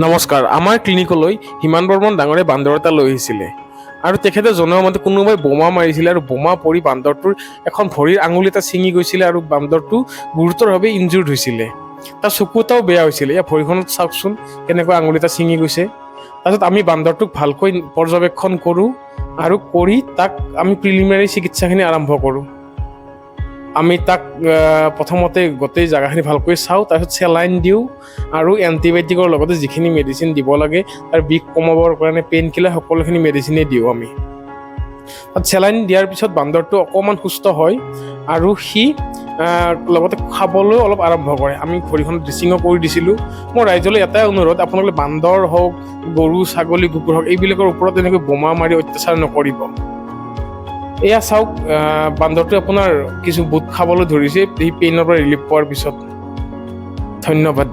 নমস্কাৰ। আমাৰ ক্লিনিকলৈ হিমান বৰ্মন ডাঙৰীয়া বান্দৰ এটা লৈ আহিছিলে আৰু তেখেতে জনোৱা মতে কোনোবাই বোমা মাৰিছিলে আৰু বোমা পৰি বান্দৰটোৰ এখন ভৰিৰ আঙুলি এটা ছিঙি গৈছিলে আৰু বান্দৰটো গুৰুতৰভাৱে ইনজুৰ্ড হৈছিলে। তাৰ চকু এটাও বেয়া হৈছিলে। ইয়াৰ ভৰিখনত চাওকচোন, কেনেকুৱা আঙুলি এটা ছিঙি গৈছে। তাৰপিছত আমি বান্দৰটোক ভালকৈ পৰ্যবেক্ষণ কৰোঁ আৰু কৰি তাক আমি প্ৰিলিমিনাৰী চিকিৎসাখিনি আৰম্ভ কৰোঁ। আমি তাক প্ৰথমতে গোটেই জেগাখিনি ভালকৈ চাওঁ, তাৰপিছত চেলাইন দিওঁ আৰু এণ্টিবায়'টিকৰ লগতে যিখিনি মেডিচিন দিব লাগে, তাৰ বিষ কমাবৰ কাৰণে পেইন কিলাৰ, সকলোখিনি মেডিচিনেই দিওঁ আমি। তাত চেলাইন দিয়াৰ পিছত বান্দৰটো অকণমান সুস্থ হয় আৰু সি লগতে খাবলৈও অলপ আৰম্ভ কৰে। আমি ভৰিখনত ড্ৰেছিঙো কৰি দিছিলোঁ। মোৰ ৰাইজলৈ এটাই অনুৰোধ, আপোনালোকে বান্দৰ হওক, গৰু, ছাগলী, কুকুৰ হওক, এইবিলাকৰ ওপৰত এনেকৈ বোমা মাৰি অত্যাচাৰ নকৰিব। এয়া চাওক, বান্দৰটোৱে আপোনাৰ কিছু বুট খাবলৈ ধৰিছে, সেই পেইনৰ পৰা ৰিলিফ পোৱাৰ পিছত। ধন্যবাদ।